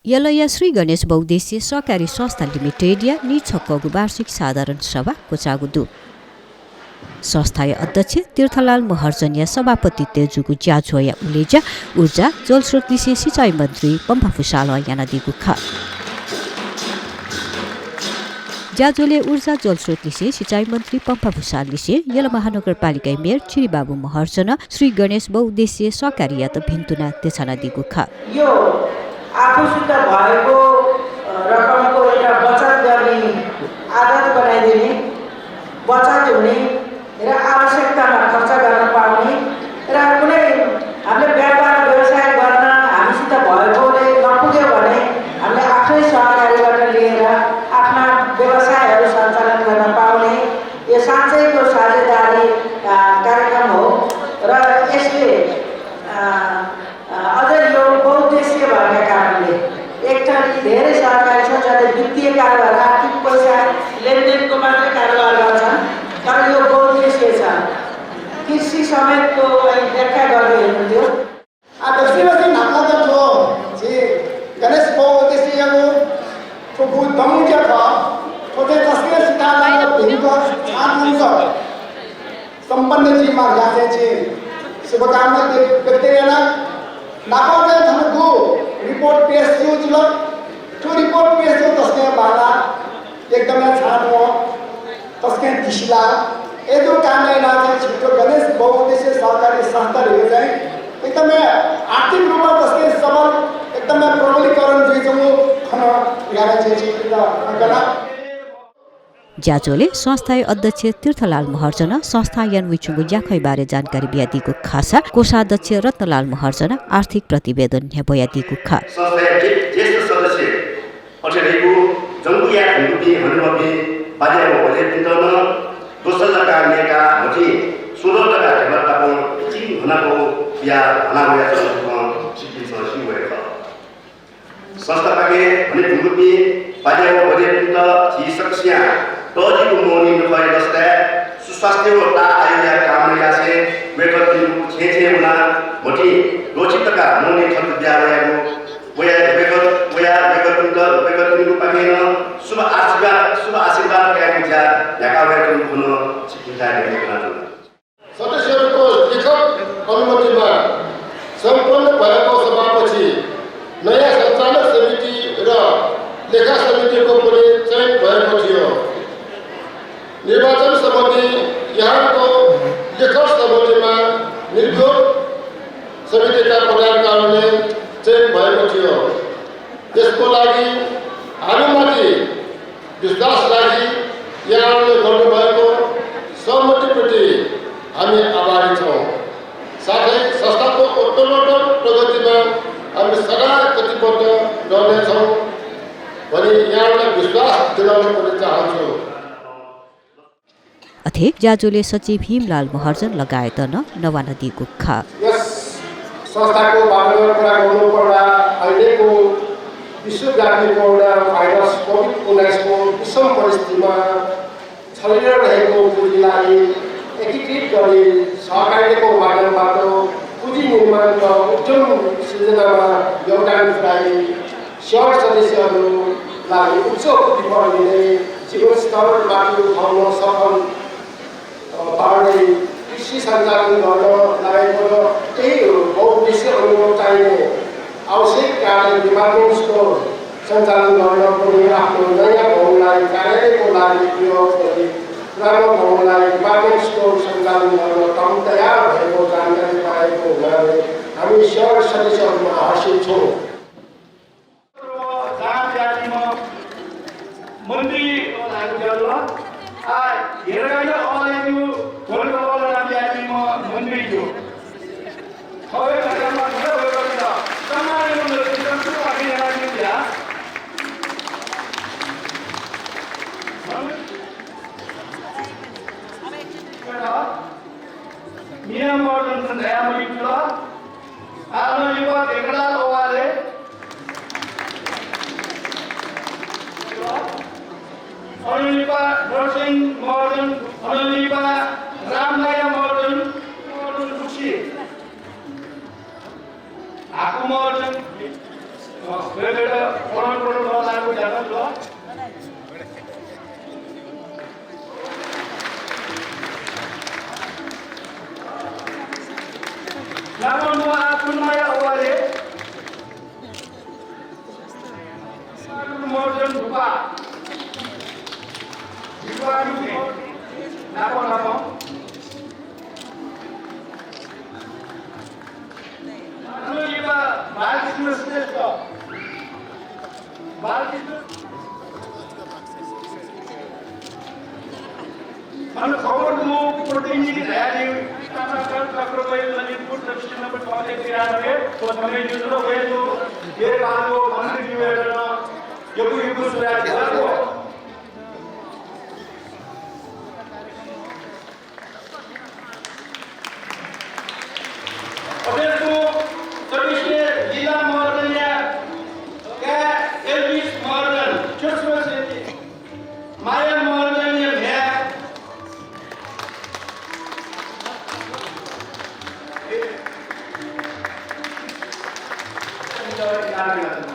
यलया श्री गणेश बहुद्देश्य सहकारी संस्था लिमिटेड या निछक्कको वार्षिक साधारण सभा कोचागुदु संस्थाय अध्यक्ष तीर्थलाल महर्जन सभापति तेजुगु ज्याझोया उलेजा ऊर्जा जलस्रोत विषय सिंचाई मन्त्री पम्फा फुसाल यानादिगु ख ज्याझोले ऊर्जा जलस्रोत विषय सिंचाई मन्त्री पम्फा फुसाल विषय यल महानगरपालिका मेयर चिरिबाबु महर्जन श्री गणेश बहुद्देश्य सहकारी या त भिन्तुना तेछानादिगु ख आफूसित भएको रकमको एउटा बचत गर्ने आदत बनाइदिने बचत हुने र आवश्यकतामा खर्च गर्न पाउने र कुनै हामीले व्यापार व्यवसाय गर्न हामीसित भएकोले नपुग्यो भने हामीले आफ्नै सहकारीबाट लिएर आफ्ना व्यवसायहरू सञ्चालन गर्न पाउने यो साँच्चैको साझेदारी कार्यक्रम हो र यसले अझै यो बहुद्देश्य भएका कारणले एकचोटि धेरै सहकारी छ जसले वित्तीय कारोबार आर्थिक पैसा लेनदेनको मात्रै कारोबार गर्छन् तर यो बहुद्देश्य छ कृषि समेतको व्याख्या गर्दै हुनुहुन्थ्यो त्यसपछि नामलाको जे गणेश बहुद्देश्यको ठुलो दमुज्य छ खोजे तस्के सिताला भिनको छानुहुन्छ सम्पन्न जीमा जाते छे शुभकामना व्यक्तिगत नाकोले थनको रिपोर्ट पेश थियो जुल त्यो रिपोर्ट पेश थियो तस्के बाला एकदमै छानो तस्के दिशला एदो कामले लागे छिटो गणेश बहुद्देश्य सहकारी संस्थाहरू चाहिँ एकदमै आर्थिक रूपमा तस्के सबल एकदमै प्रबलीकरण जुइजमु खन यारा चाहिँ ज्याझोले संस्थाय अध्यक्ष तीर्थलाल महर्जन संस्था यानविचुगु ज्याखैबारे जानकारी बियादिको खासा कोषाध्यक्ष रत्नलाल महर्जन आर्थिक प्रतिवेदन हेबयादिको खा संस्थाय ज्येष्ठ सदस्य अठेरेको जंगुया हुनुपि हनुमपि बाजेको बजेट पिन्तन दोस्सलका नेका हति 16 टका हेबताको चिन हुनको या हनागया चिकिन सदस्य भएका संस्थापाके भने हुनुपि बाजेको बजेट पिन्त जी सक्सिया तजिको मोनी नभए जस्ता सुस्वास्थ्य ता आयुया कामया से वेगतिनु छेछे हुना मोटी रोचितका मोनी खत ब्यावयाको वेगतिनु पाकेन शुभ आशीर्वाद क्या याकावेको हुन चिकिता लेखना सदस्यहरूको लेखक अनुमतिमा सम्पन्न भएको सभापछि नयाँ सञ्चालक समिति र लेखा समितिको पनि चयन भएको थियो निर्वाचन सम्बन्धी यहाँको लेखक समितिमा निर्गोप समितिका पदाधिकारीले चयन भएको थियो यसको लागि हामीमाथि विश्वास राखी यहाँले गर्नुभएको सहमतिप्रति हामी आभारी छौँ साथै संस्थाको उत्तरोत्तर प्रगतिमा हामी सदा कटिबद्ध रहनेछौँ भनी यहाँलाई विश्वास दिलाउन पनि चाहन्छु अथे ज्याझोले सचिव भीमलाल महर्जन लगायत नवानदीको खा यस संस्थाको बारेमा कुरा गर्नु पर्दा अहिलेको विश्वव्यापी कोरोना भाइरस कोभिड-19 को विषम परिस्थितिमा छरिरहेको पुँजीलाई एकीकृत गरी सहकारीको माध्यमबाट पुँजी निर्माण र उद्यम सृजनामा योगदान पुर्याई सहर सदस्यहरूलाई उच्च प्रतिफल दिने जीवनस्तर माथि उठाउन सफल पार्ने कृषि सञ्चालन गर्न लागेको त्यही बहुद्देश्य अनुरोध चाहिने आवश्यक कार्य डिपार्टमेन्ट स्टोर सञ्चालन गर्न पनि आफ्नो नयाँ भवनलाई कार्यालयको लागि प्रयोग गरी पुरानो भवनलाई डिपार्टमेन्ट स्टोर सञ्चालन गर्न काम तयार भएको जानकारी पाएको हुनाले हामी सहर सदस्यहरूमा हर्षित छौँ मन्त्री हेरेर अलाइनु भोलको वाला बिहानीमा मन्त्री थियो खबै घरमा गयो गर्दा समाजले जस्तो आफै राख्नु दिया नियम मोडल नयाँ मिल्छ आलो युवा देखडा ओवाले अनुलिपा नर्सिङ मोडर्न अनुलिपा रामलाया मोडर्न खुसी आको मोडर्न वेगवेगळं कोण लागू जातो namun akun maya awale modern buka buka ini namun lalu juga balik itu Mana khawar mo protein की तैयारी स्टार्टअप का प्रोफाइल मणिपुर सेक्शन नंबर 5 है तो हमें जो है तो ये काम को कंटिन्यू करना ये कोई कुछ है को अबे तो सर्विस जिला मॉडल या क्या एलविस मॉडल चश्मा से माया मॉडल या है Gracias.